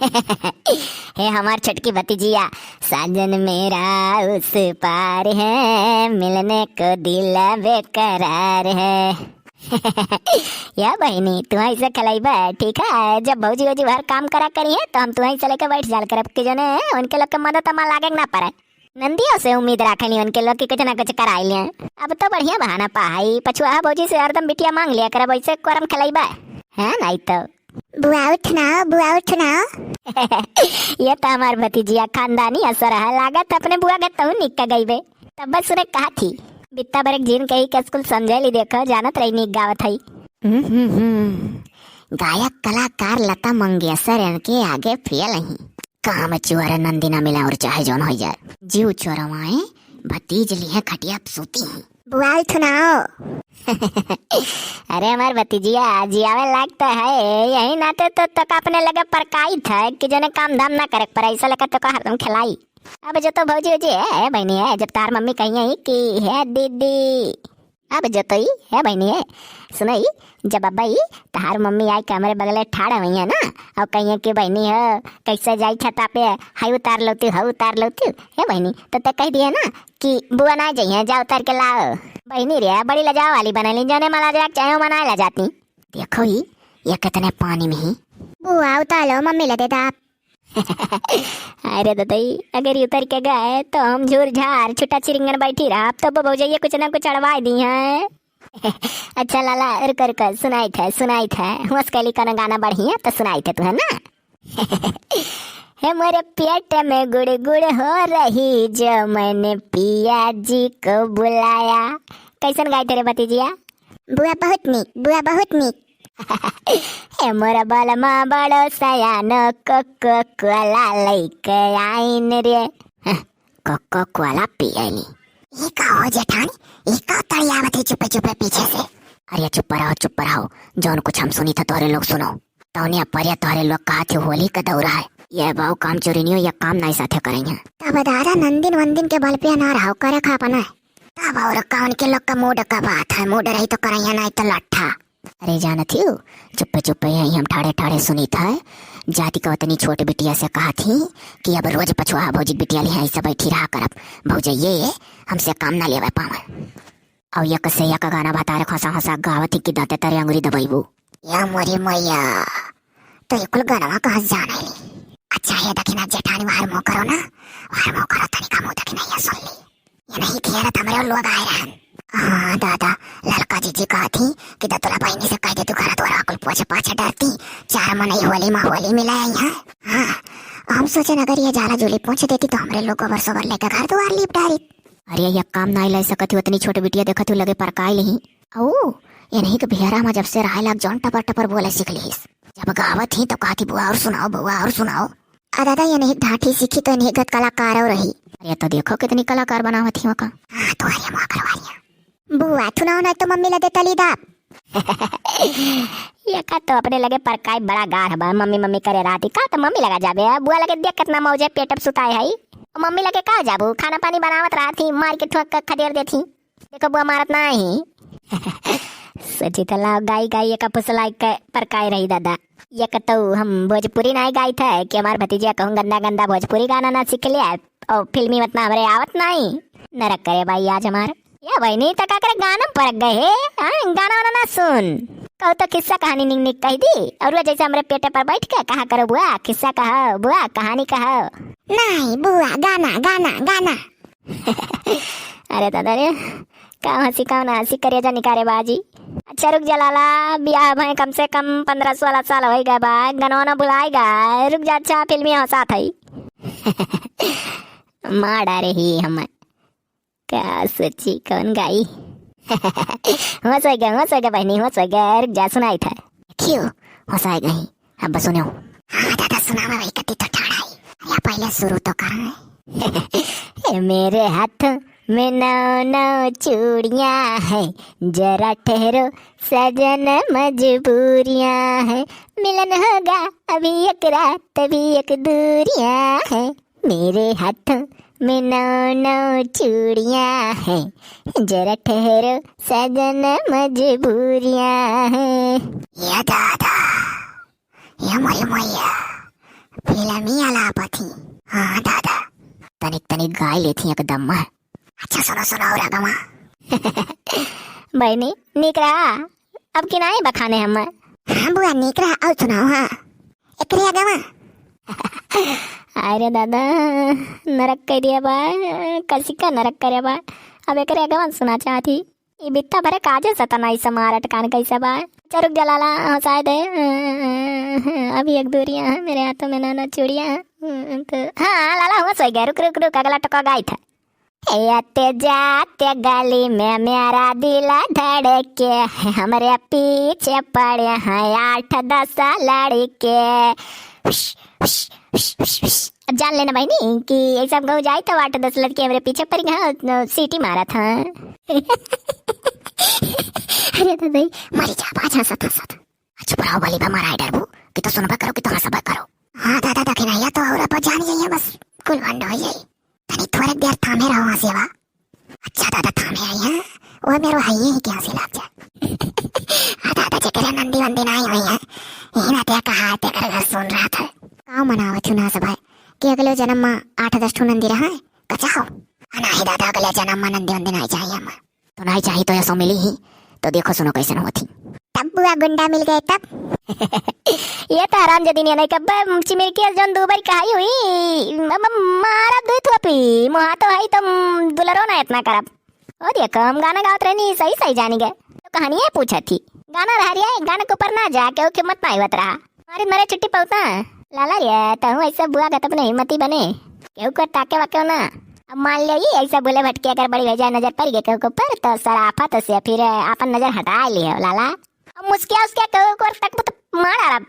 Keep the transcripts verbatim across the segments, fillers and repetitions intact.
हे हमार छोटकी भतीजिया, साजन मेरा उस पार है, मिलने को दिल बेकरार है। या बहिनी, तू ऐसे खेलैबे, ठीक है? जब भौजी वौजी हर काम करा करी है, तो हम तू ऐसे लेके बैठ जाल करब कि जने उनके लोग के मदद हमार लागे के ना पड़े। नंदियों से उम्मीद राखनी उनके लोग कि कुछ ना कुछ कराई लिया। अब तो बढ़िया बहाना पा है, पछुआ भौजी से हरदम बिटिया मांग लिया करब, ऐसे कोरम खेलैबे, है नहीं तो। बुआ उठना, बुआ उठना। ये तो हमार भतीजिया खानदानी असर है, लागत अपने बुआ के तहु निक के गईबे। तब बस सुने कहा थी, बित्ता बरक जीन कही के स्कूल समझे ली, देखो जानत रही निक गावत है। हम्म, हम्म, हम्म। गायक कलाकार लता मंगेशकर इनके आगे फेल ही। काम चुअर नंदी ना मिला और चाहे जौन हो जाए। जीव चोरवाए भतीज लिहे खटिया पे सूती ही। बुआ उठना। अरे हमार भतीजिया, जियावे लायक तो है, यही नाते तो तक अपने लगे परकाई था कि जने काम धाम ना करे पर ऐसा लगा तो का हरदम खिलाई। अब जो तो भौजी उजी है, है बहनी है, जब तार मम्मी कही है कि हे दीदी, अब जो तो ई है बहनी है, सुनो ई, जब अब्बा ई तहार मम्मी आई के हमरे बगले ठाड़ हुई है ना, और कहिए कि बहनी हो, कैसे जाई छता पे, हाई उतार लो तू, हाउ उतार लो तू, हे बहनी, तो ते कह दिए ना कि बुआ ना जाइए, जा उतार के लाओ। बहनी रे, बड़ी लजाओ वाली बनली, जने मलाजरा चाहे मनाए ला जाती। देखो ही, ये कितने पानी में ही। बुआ उतार लो, मम्मी ले देता आप। अरे ददई, अगर ये उतर के गए तो हम झूर झार छुट्टा चिरिंगन बैठी रहा। अब तो भौजैया कुछ ना कुछ अड़वाए दी हैं। अच्छा लाला, रुको रुको, सुनाई थे, सुनाई थे। होश कैली कोनो गाना बढ़िया तो सुनाई थे तू, है ना? हे मोरे पेट में गुड़ गुड़ हो रही, जो मैंने पिया जी को बुलाया। कैसन गाई थे रे भतीजिया? बुआ बहुत नीक, बुआ बहुत नीक। हे मोर बलमा बड़ो सयानो, कोको कोला लइके आइन रे। हं, कोको कोला पियनी। ई का हो जेठानी? ई का तड़ियावत है चुपे चुपे पीछे से? अरे चुप रहो, चुप रहो। जौन कुछ हम सुनी था तोहरे लोग सुनो। तौनिया परिया तोहरे लोग कहा थे होली का दौरा है। ये बाऊ काम चोरिनियो ये काम नाई साथे करई है। तब दादा नंदिन वंदिन के बल पे ना रहो, करे खा पना है। तब और का उनके लोग का मूड का बात है, मूड रही तो करैया, नहीं तो लट्ठा। अरे जानत हियो, चुप्पे चुप्पे यहीं हम ठाड़े ठाड़े सुनी था। जाति का उतनी छोट बिटिया से कहा थी कि अब रोज पछुआ भौजी बिटिया लिहाई से बैठी रहा करब। भौजैये हमसे काम ना लेवे पावे। और यक से यक गाना भतारे खोसा खोसा गावत ही कि दांते तरे अंगुरी दबैबू। या मोरी मैया, तो ये कुल गनवा कहाँ से जाने ली? अच्छा, ये दखिना जेठानी, वार मुँह करो ना, वार मुँह करो, तनिका मुँह दखिना ये सुन ली। ये नहीं खेलत हमरे लोग आए रहन। हाँ दादा, ललका जीजी कहा थी कि दतुला बहिनी से कह दे तू घर द्वार कुल पोछे पाछे डरती, चार मनई होली में होली मिला है यहाँ। हाँ, हम सोचे अगर ये जाला जूली पोछ देती तो हमरे लोग गोबर सोबर लेके घर द्वार लीप डारी। अरे, ये काम नाई लाई सकत ही, उतनी छोट बिटिया देखत ही लगे परकाई लेही। ओ, इन्हीं के बिहारा में जब से रहे लाग जौन टपर टपर बोले सीख लिहिस। जब गावत ही तो कहती, "बुआ और सुनाओ, बुआ और सुनाओ।" आ दादा, इन्हीं ढाठी सीखी तो इन्हीं गत कलाकार और रही। अरे, तो देखो कितनी कलाकार बनावत ही वका। हाँ, तो अरे मुआ करवा लिया। बुआ, थुनाओ ना तो मम्मी ला दे तली दाब। ये का तो अपने लगे परकाई बड़ा गाढ़ बा, मम्मी मम्मी करे राती का तो मम्मी लगा जाबे। बुआ लगे देख कितना मौजे पेट पे सुताए है। मम्मी लगे का जाबू, खाना पानी बनावत रहती, मार के ठोक के खदेड़ देती। देखो बुआ मारत नाही। सची त लाओ गाई गाई एक फुसलाई के परकाई रही दादा। ये कतौ हम भोजपुरी नाही गाई थे कि हमार भतीजिया कहूँ गंदा गंदा भोजपुरी गाना ना सीख लिया और फिल्मी उतना हमरे आवत नाही। नरक करे भाई आज हमार। या बहनी त का करे गाना में परक गए हे? हाँ, गाना वाना ना सुन। कहू तो किस्सा कहानी निक निक कह दी और वो जैसे हमरे पेटे पर बैठ के कहा करो बुआ, किस्सा कहो बुआ, कहानी कहो। नहीं बुआ, गाना, गाना, गाना। अरे दादा रे, का हंसी का ना हंसी, करेजा निकारे बाजी। अच्छा रुक जा लाला, बियाह भए कम से कम पन्द्रह सोलह साल होइ गए बा, गनवा ना भुलाए गए। रुक जा, अच्छा फिल्मी हंसात है। मार डारे ही हम। का सोची कौन गाई? होश होइ गए, होश होइ गए बहनी, होश होइ गए। रुक जा, सुनाई था। क्यों होश आए गई? अब सुनो। हाँ दादा, सुनावा भाई, कति तो ठाड़ा है। अरे पहले शुरू तो कर। ए, मेरे हाथों में नौ नौ चूड़ियां हैं, जरा ठहरो सजन मजबूरियां हैं, मिलन होगा अभी एक रात, अभी एक दूरियां हैं। मेरे हाथों में नौ नौ चूड़ियां हैं, जरा ठहरो सजन मजबूरियां हैं। या दादा, या मोरी मैया, फिल्मी अलापत ही। हाँ दादा, तनिक तनिक गाय लेथी एकदम मैं। अच्छा सुनो सुनो और अगवा। बहिनी, नीक रहा, अब कि नाई बखाने हम। हाँ बुआ, नीक रहा, और सुनाओ। हाँ, एकरे अगवा। अरे दादा, नरक कर दिया बा, कसिका नरक करे बा। अब एकरे अगवा सुना चाहती। ई बित्ता भरे काजे सतना ई समारट कान कैसे बा? चरुक जलाला, हाँ, शायद है। अभी एक दूरियां हैं, मेरे हाथों में नाना चूड़ियां हैं। तो हाँ, लाला हुआ सोई गया। रुक, रुक, रुक, अगला टुकड़ा गाई था। ए आते जाते गली में मेरा दिल धड़के, हमरे पीछे पड़े हैं आठ दस लड़के। हुश, हुश, हुश, हुश, हुश। अब जान लेना बहिनी कि ऐसा हम कहूँ जाए तो आठ दस लड़के हमरे पीछे पड़ गए हैं, सीटी मारा था। अरे दादा, मरी जा, बाज हंसत हंसत। चुप रहो, बली बा, मारा है डरबू कि तो सुनबा करो कि तो हंसबा करो। हाँ दादा, दखिनैया तो और अब जान जाइए, बस कुल भंड हो जाई। तनी थोड़े देर थामे रहो हंसेवा। अच्छा दादा, थामे आई है, वो मेरो है ही क्या से लाग जा। हाँ दादा, जेकरे नंदी वंदी नाई हुई है, यही ना ते कहा है, तेकर घर सुन रहा था। काव मनावत हूँ ना सब है कि अगले जन्म में आठ दस ठो नंदी रहा है, कचा हो। हाँ, नाही दादा, अगले जन्म में नंदी वंदी नाई चाहिए हम। तो नाई चाही तो ऐसो मिली ही, तो देखो सुनो कैसन होत ही। तब बुआ गुंडा मिल गए तब? ये तो हराम जदी नहीं, नहीं कब चिमिरकी जौन दो बारी कहाई हुई, म-, म-, मारा दुई थोपी, मुहा तो है तुम दुलरो ना इतना करब। ओ देखो, हम गाना गावत रहनी, सही सही जानी गए। तो कहानी ये पूछा थी, गाना रहा रिया, गाना के ऊपर ना जा, केहू के मत पाइवत रहा। मारी मरे छुट्टी पौता। लाला रे, तहूँ ऐसा बुआ का तब नहीं मती बने। केहू कर ताके वाके ना। अब मान लियो ये ऐसा बोले भटके अगर बड़ी हो जाए, नजर पड़ गए केहू के ऊपर, तो सराफत से फिर आपन नजर हटा लियो लाला। अब मुस्किया उसके केहू कर तक तो मार डालब।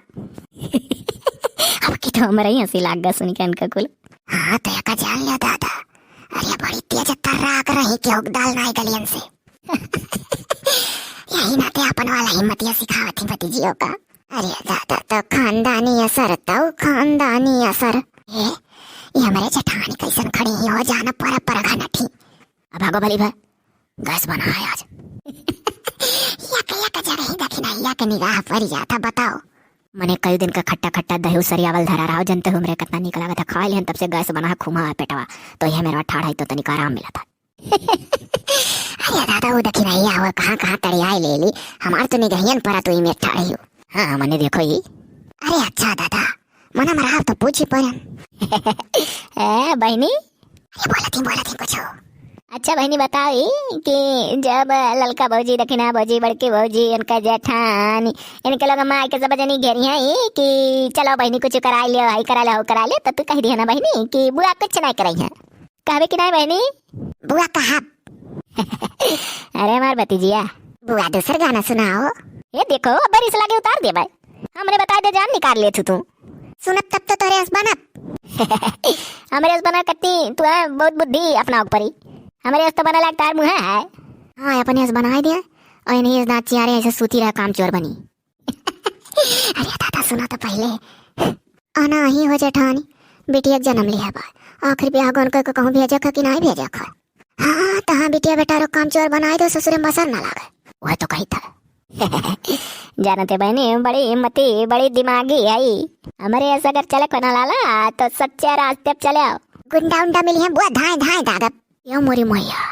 अब की तो हमरे ही हंसी लाग गया सुन के इनका कुल। हाँ, तो एका जान लियो दादा। अरे बड़ी तेज तर्राक रही केहू के दाल नाई गलियन से। यही नाते अपन वाला हिम्मतिया सिखावत ही भतीजियों का। अरे दादा, तो खानदानी असर, तो खानदानी असर। ए, ये हमरे जेठानी कैसन खड़ी ही हो, जाना पर पर घनठी। अब भागो भली भा, गैस बना है आज। या के, या के जगह ही दखिनैया के निगाह पड़ जाता, बताओ। मने कई दिन का खट्टा खट्टा दही उसरियावल धरा रहा हो, जनते हो हमरे कितना नीक लागत है, खा लिहन तब से गैस बना है, खुमा है पेटवा, तो यह मेरा ठाढ़ है तो तनिक आराम मिला था। अरे दादा, वो दखिनैया हो, कहाँ कहाँ तड़ियाई ले ली, हमार तो निगहियन परा तू ही में ठाढ़ी हो। हाँ, मने देखो ही। अरे अच्छा दादा, मना मरा तो पूछी परन। ए बहिनी, अरे बोलत ही, बोलत ही कुछ। अच्छा बहिनी, बताओ ई कि जब ललका भौजी, दखिना भौजी, बड़की भौजी, इनका जेठानी, इनके लोग माई के सब जनी घेरी हैं ई कि चलो बहिनी कुछ कराई लियो, हाई करा लियो, हाउ करा लियो, तो तू कह दिया ना बहिनी कि बुआ कुछ नहीं कराई है। कहबे कि नहीं बहिनी? बुआ कहब। अरे हमार भतीजिया। बुआ दूसर गाना सुनाओ। ये देखो, अब रिस लागे उतार दे भाई। हमरे बताए दे जान निकाल ले तू। सुनब तब तो तोरे अस बनब। हमरे अस बना कत्ती तू है बहुत बुद्धि अपना ऊपर ही। हमरे अस तो बना लायक तार मुँह है। हाँ, अपने अस बनाए दे और इन्हीं अस दाँत चियारे ऐसे सूती रहा काम चोर बनी। अरे दादा सुना तो पहले। आना ही हो जेठानी, बिटिया के जन्म लिया बा। आखिर ब्याह गौन करके कहूँ भेजे खा कि नहीं भेजे खा? हाँ, तहाँ बिटिया बेटा रो काम चोर बनाए दो, ससुरे में बसर ना लागे। वह तो कही था। जानते बहनी, बड़ी हिम्मती, बड़ी दिमागी है। हमरे ऐसा अगर चले को ना लाला, तो सच्चे रास्ते पे चले आओ। गुंडा उंडा मिली है, बुआ धाए धाए दागब। यो मोरी मैया,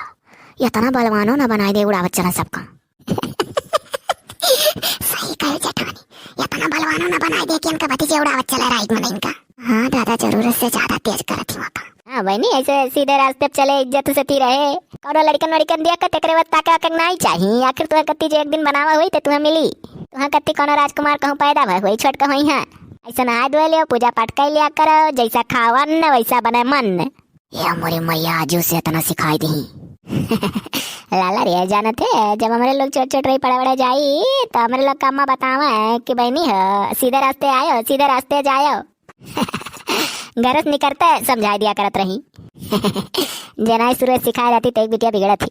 इतना बलवानो ना बनाए दे उड़ावत चला सबका। सही कहे जेठानी, इतना बलवानो ना बनाए दे कि इनका भतीजे उड़ावत चला राइट में इनका। हाँ दादा, जरूरत से ज्यादा तेज करत ही वका। हाँ बहनी, ऐसे सीधे रास्ते पे चले, इज्जत से ती रहे। कौनो लड़कन वड़कन दिया का तेकरे वत ताके वाके नहीं चाहिए। आखिर तुहे कत्ती जे एक दिन बनावा हुई तो तुहे मिली। तुहे कत्ती कौनो राजकुमार कहूँ पैदा भय हुई, छोट कहूँ यहाँ। ऐसा नहाए धोए लियो, पूजा पाठ कर लिया करो, जैसा खाओ अन्न वैसा बने मन। ए मोरी मैया, आजू से इतना सिखाई दी। लाला रे, जानत है, जब हमरे लोग छोट छोट रही पड़े बड़े जाई, तो हमरे लोग का अम्मा बतावे कि बहनी हो, सीधे रास्ते आयो, सीधे रास्ते जायो। घर से निकलते समझाई दिया करत रही। जनाई शुरू से सिखाए रहती तो एक बिटिया बिगड़त ही।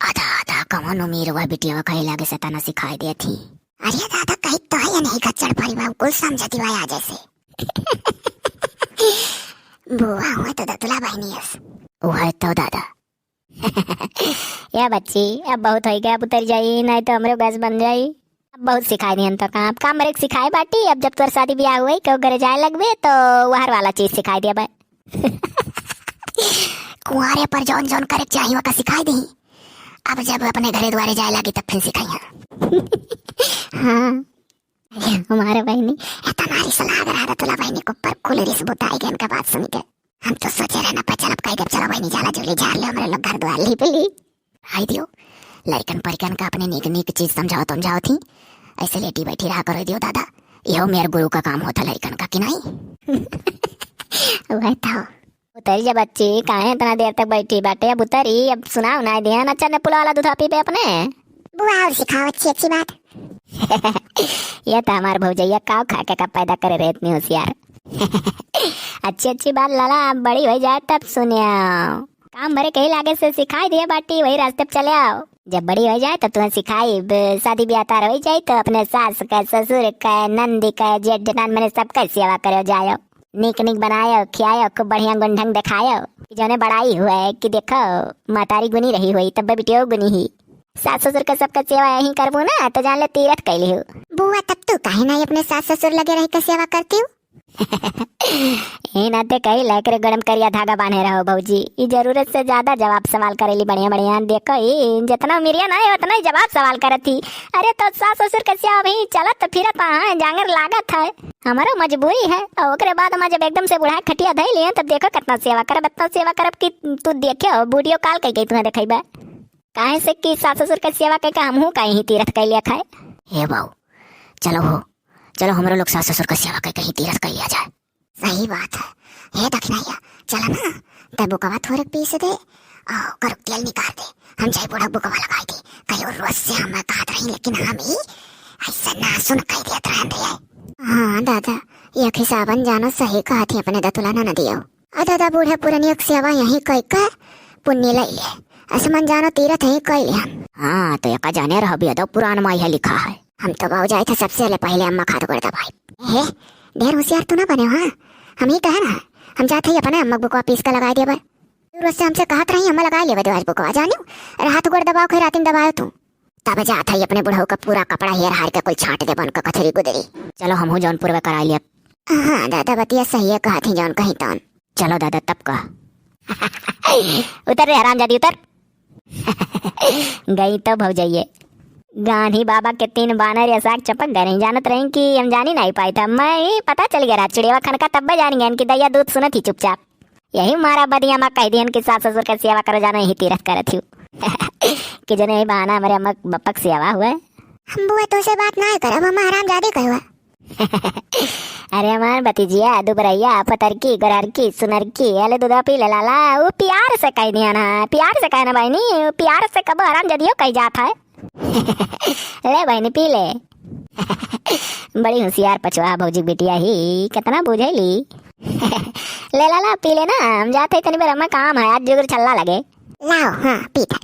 आधा आधा कवन उम्मीद हुआ बिटिया कहे लागे सताना सिखाई देत ही। अरे दादा, कही तो है या नहीं, गच्चड़ परिवार कुल समझती हुआ आ जैसे। बुआ हुए तो दतुला बहनी अस। वो है तो दादा। या बच्ची, अब बहुत हो गया, अब उतर जाई, नहीं तो हमरे गैस बन जाई। अब बहुत सिखाई दिहन तो काम, काम बरे के सिखाए बाटी। अब जब तोर शादी ब्याह हुई, केहू घरे जाए लगबे, तो वहर वाला चीज सिखाई दिया बा। कुंवारे पर जौन जौन करे के चाही, ओका सिखाई दही। अब जब अपने घरे द्वारे जाए लागी, तब फिर सिखाइया। हाँ, हमारे बहिनी, इतना रिस लाग रहा था तोला बहिनी के ऊपर, कुल रिस बुताई गए इनका बात सुन के। हम तो सोचे रहना पर चलब कह देब, चलो बहिनी, जाला जुली झार ले, हमरे लोग घर द्वार ली पली। आई दियो, लड़कन परिकन का अपने नीक नीक चीज समझाओ, समझाओ थी, ऐसे लेटी बैठी रहा करो दियो दादा, यहो मेरे गुरु का काम होता लड़कन का कि नहीं? वह तो। उतरी जा बच्ची, काहे इतना देर तक बैठी बाटे? अब उतरी, अब सुनाओ ना दिया ना, चने पुला वाला दूधा पीबे अपने। बुआ और सिखाओ अच्छी अच्छी बात। ये तो हमार भौजैया काव खा के का पैदा करे रहे इतनी होशियार। अच्छी अच्छी बात लाला, अब बड़ी हो जाए तब सुनियो। काम भरे कहीं लागे से सिखाई दिए बाटी, वही रास्ते पे चले आओ। जब बड़ी हो जाए तब तुम्हें सिखाई, ब-, शादी ब्याह तार हो जाए तो अपने सास का, ससुर का, नंदी का, जेठ जेठान मने सबका सेवा करो जायो। नीक नीक बनायो, खियायो, खूब बढ़िया गुण ढंग दिखायो कि जौने बड़ाई हुए कि देखो महतारी गुनी रही हुई, तब बिटियो गुनी ही। सास ससुर का सबका सेवा यहीं करबू ना तो जान ले तीरथ कैली हो। बुआ, तब तू काहे ना अपने सास ससुर लगे रह के सेवा करती हो? ए नाते कही ला एकरे गरम करिया धागा बांधे रहो भौजी। ई जरूरत से ज्यादा जवाब सवाल करेली बढ़िया बढ़िया। देखो ई जितना मिरिया ना है उतना ही जवाब सवाल करत ही। अरे तो सास ससुर के सेवा भी चलत फिरत हाँ जांगर लागत है। हमारा मजबूरी है। और ओकरे बाद हम जब एकदम से बुढ़ा खटिया धई लिए तब देखो कितना सेवा करब, इतना सेवा करब कि तू देखे हो वीडियो कॉल कई कई तुम्हें देखेबा। काहे से कि सास ससुर के सेवा कई के हमहू कहीं तीरथ कैलिया खाए। हे बाऊ, चलो हो, चलो हमरो लोग सास ससुर के सेवा कई कहीं तीरथ कैलिया जाए। सही बात है। हे दखिनैया, चला ना, तै बुकवा थोड़े पीस दे, आ, ओकर तेल निकाल दे। हम जाई बूढ़ा बुकवा लगाई दे। कहियो रोज से हम कहत रही, लेकिन हम ही ऐसे ना सुन कह देत रहन रे। हाँ दादा, ये खिसावन जानो सही कहत ही अपने दतुला ना, ना दियो। आ दादा, बूढ़ा पुरनिया के सेवा यहीं कई के पुण्य लई ले। ऐसे मन जानो तीरथ ही कई ले हम। हाँ, तो एका जाने रह बियदो पुरान माई है लिखा है। हम तो बाऊ जाए थे सबसे ले पहले अम्मा खात गोड़ दबाई। हे, ढेर होशियार तू ना बने हो, हाँ? हम ही कहे ना, हम जात हई अपने अम्मा के बुकवा पीस के लगाई देबे। तू रोज से हमसे कहत रही, अम्मा लगाई लेबे देवाज बुकवा, जानियो? अरे हाथ गोड़ दबाओ, खै रातिन दबाओ तू। तब जात हई अपने बुढ़ऊ का पूरा कपड़ा हेर हार के कुल छांट देबे उनका कथरी गुदरी। चलो हमहू जौनपुर में कराई लिया। हाँ दादा, बतिया सही है, कहत ही जौन कहीं तौन। चलो दादा, तब का। उतर रे हरामजादी, उतर। गई तो भौजइये। गान्ही बाबा के तीन बानर या साग चपक गए, नहीं जानत रही कि हम जानी नहीं पाई था। मैं ही पता चल गया रहा, चिड़िया खनका तब्बे जान गए कि दैया दूध सुनत ही चुपचाप। यही मारा बदिया माँ कह दिहन कि सास ससुर के सेवा करो जानो, यही तीरथ करत ही। कि जने यही बहाना हमारे अम्मा बप्पा के सेवा हुए। हम बुआ तो से बात ना करब, हम हरामजादी कहवा। अरे हमार भतीजिया, दुबरैया, पतरकी, गोरहरकी, सुनरकी, अले दूधा पी ले लाला, ऊ प्यार से कह दिया ना, प्यार से कहे ना बहिनी, ऊ प्यार से कबो हरामजादियो कह जात है। ले बहिनी पी ले। बड़ी होशियार पछुआ भौजी बिटिया ही, कितना बुझेली। ले लाला पी ले ना, हम जात है तनी बेर हमें काम है, आज जुगुर छल्ला लगे। लाओ, हाँ, पी था।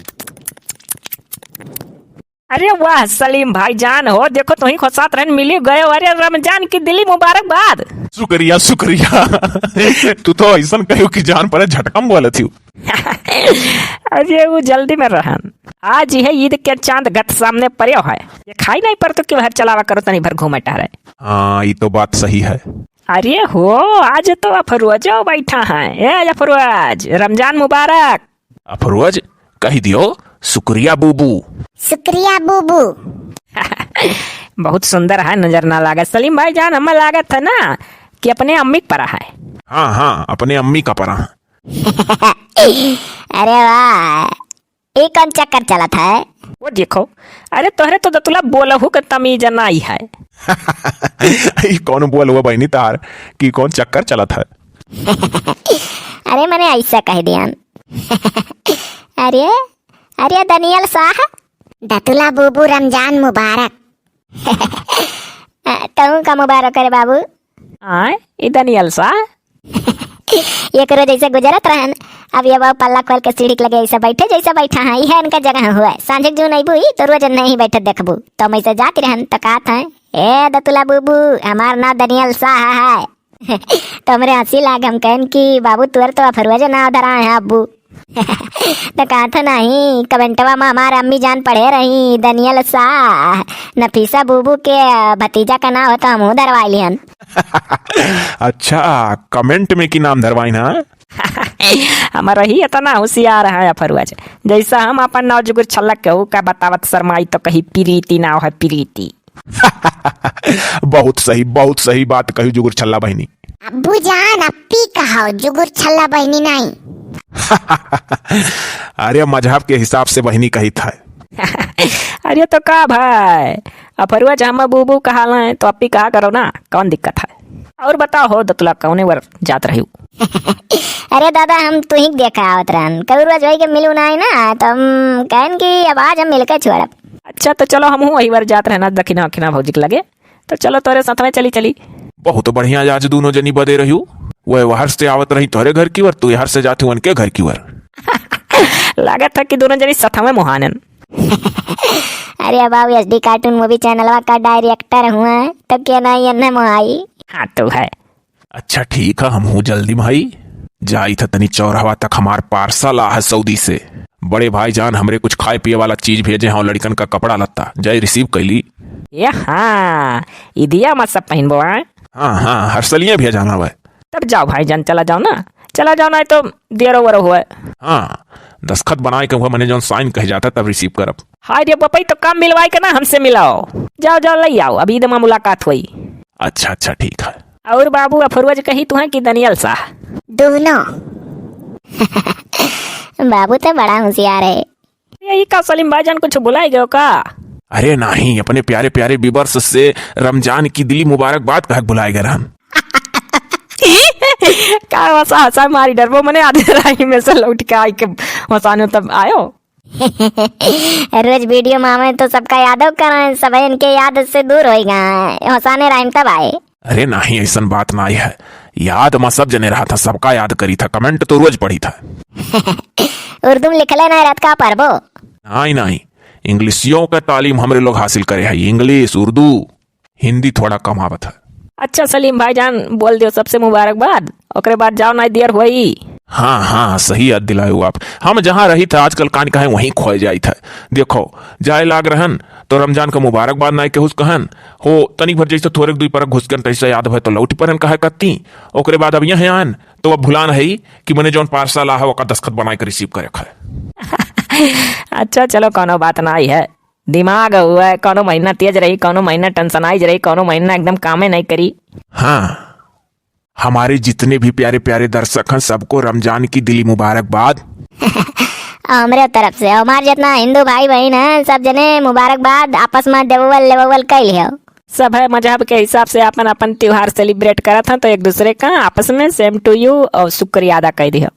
अरे वाह सलीम भाईजान हो, देखो तुहीं खोसात रहन मिली गयो। अरे रमजान की दिली मुबारकबाद। शुक्रिया, शुक्रिया। तू तो ऐसन कहो कि जान पड़े झटका में बोलत ही। अरे वो जल्दी में रहन, आज यह ईद के चांद गत सामने पड़े है, ये खाई नहीं पड़तो कि बाहर चलावा करो तनी भर घूमे टहरे। हाँ, ये तो बात सही है। अरे हो, आज तो अफरोजो बैठा है। ए अफरोज, रमजान मुबारक। अफरोज, कही दियो, शुक्रिया बूबू। शुक्रिया बूबू। बहुत सुंदर है, नजर ना लागत। सलीम भाईजान, हमें लागत है ना कि अपने अम्मी का परा है। हाँ, हाँ, अपने अम्मी का परा है। अरे वाह, ये कौन चक्कर चलत है? वो देखो, अरे तोहरे तो दतुला बोलहु के तमीज नाई है। ई कौन बोल हुआ बहिनी तार कि कौन चक्कर चलत है? अरे मने ऐसा कह दियन। अरे, अरे दनियल साह। दतुला बूबू रमजान मुबारक। तहूँ का मुबारक करे बाबू। आय, ई दनियल साह। एक रोज ऐसे गुजरत रहन, अब ये बाबू पल्ला खोल के सीढ़ी के लगे ऐसे बैठे जैसे बैठा है, यह इनका जगह हुआ है। सांझे जून अबू ही तो रोज नहीं बैठे देखबू। तो हम ऐसे जाती रहन तो कहत हैं, "ए दतुला बूबू, हमार नाम दनियल साह है।" तो हमरे हंसी लाग, हम कहन कि, "बाबू तुअर तो अफरुआ जे नाव धरा है अब्बू।" तो कहा था नहीं, कमेंटवा में हमार अम्मी जान पढ़े रही, दनियल शाह, नफीसा बुबू के भतीजा का नाम हो, तो हमहू धरवाई लिहन। अच्छा, कमेंट में की नाम धरवाई ना? हमारा ही इतना होशियार है अफरुआ जी। जैसा हम अपन नाव जुगुर छल्ला केहू का बतावत शर्माई तो कही प्रीति नाव है, प्रीति। बहुत सही, बहुत सही बात कही जुगुर छल्ला बहिनी। अब्बू जान, अप्पी कहाओ, जुगुर छल्ला बहिनी नहीं। अरे, मजहब के हिसाब से बहिनी कही था। अरे तो का भाई, अफरुआ जी हम बुबू कहा लें तो अप्पी कहा करो ना, कौन दिक्कत है? और बताओ हो दतुला, कौने वर जात रही? अरे दादा, हम तुही के देखा आवत रहन, कई रोज वही के मिलू ना है ना, तो हम कहन कि अब आज हम मिलके छोड़ब। अच्छा, तो चलो, हम हूँ वही वर जात रहना दखिना अखिना भौजी के लगे, तो चलो तोरे साथ में चली चली। बहुत बढ़िया, आज दोनों जनी बदे रही। वह हर से आवत रही तोरे घर की वर, तू हर से जाती उनके घर की वर। लागत है कि दोनों जनी साथ में मुहानन। अरे बाबू, एसडी कार्टून मूवी चैनलवा का डायरेक्टर हुआ, तो क्या नहीं एन्ने मोहाई? हाँ तो है। अच्छा ठीक है, हम हूँ जल्दी भाई, जाई था तनी चौराहा तक, हमार पार्सल आ है सऊदी से। बड़े भाई जान हमरे कुछ खाए पिए वाला चीज भेजे हैं, लड़कन का कपड़ा लत्ता, जाई रिसीव कैली। ये हाँ, इदिया मत सब पहनबो आए। हाँ हाँ, हर सलिए भेजा ना भाई। तब जाओ भाई जान, चला जाओ ना, चला जाओ ना, तो देरो वरो हुआ। हाँ, दस्तखत बनाए के हुआ, मने जौन साइन कह जाता तब रिसीव करब। हाय रे बपई, तो काम मिलवाए के ना हमसे मिलाओ, जाओ जाओ ले आओ, अभी दमा मुलाकात हुई। अच्छा अच्छा ठीक है। और बाबू अफरुआ जी कही तुहें कि दनियल शाह? दोनों। बाबू तो बड़ा होशियार है। यही का सलीम भाईजान कुछ भुलाई गयो का? अरे नहीं, अपने प्यारे प्यारे व्यूअर्स से रमजान की दिली मुबारकबाद कह भुलाए गए रहन। का हंसा हंसा मारी डरबो, मने आधे राही में से लौट के आई के हंसाने तब आयो। रोज वीडियो में आवे तो सबका यादव करें, सब इनके याद से दूर होई गए, हंसाने राही में तब आए। अरे नाही, ऐसन बात नाही है। याद मा सब जने रहा था, सबका याद करी था, कमेंट तो रोज पढ़ी था। उर्दू में लिखले नाही रहत का परबो? नाही, नाही, इंग्लिशियों का तालीम हमरे लोग हासिल करे है, इंग्लिश, उर्दू, हिंदी थोड़ा कम आवत है। अच्छा सलीम भाईजान, बोल दियो सबसे मुबारकबाद, ओकरे बाद जाओ, नाही देर होई। हाँ, हाँ, सही याद दिलाए हो आप। हम जहाँ रही था, आजकल कान कहे वहीं खोए जाई था। देखो, जाए लाग रहन, तो रमजान का मुबारकबाद नाही केहू से कहन, हो, तनिक भर जैसे थोरेक दुई परक घुसकन, तैसे याद भय तो लौट परन कहे कत्ती। ओकरे बाद अब यहाँ आन, तो अब भुलान है कि मने जौन पार्सल आ है, ओका दस्तखत बनाए के रिसीव करे खाए। अच्छा, चलो, कौनो बात नाही है। दिमाग हुआ है, कौनो महीना तेज रही, कौनो महीना टेंशनाइज रही, कौनो महीना एकदम कामे नाही करी। हाँ, हमारे जितने भी प्यारे प्यारे दर्शक हैं, सबको रमजान की दिली मुबारकबाद। हमरे तरफ से हमार जितना हिंदू भाई बहन हैं, सब जने मुबारकबाद, आपस में देवल लेवल कई लियो। सब है मजहब के हिसाब से अपन अपन त्योहार सेलिब्रेट करत हैं, तो एक दूसरे का आपस में same to you और शुक्रिया अदा कर दियो।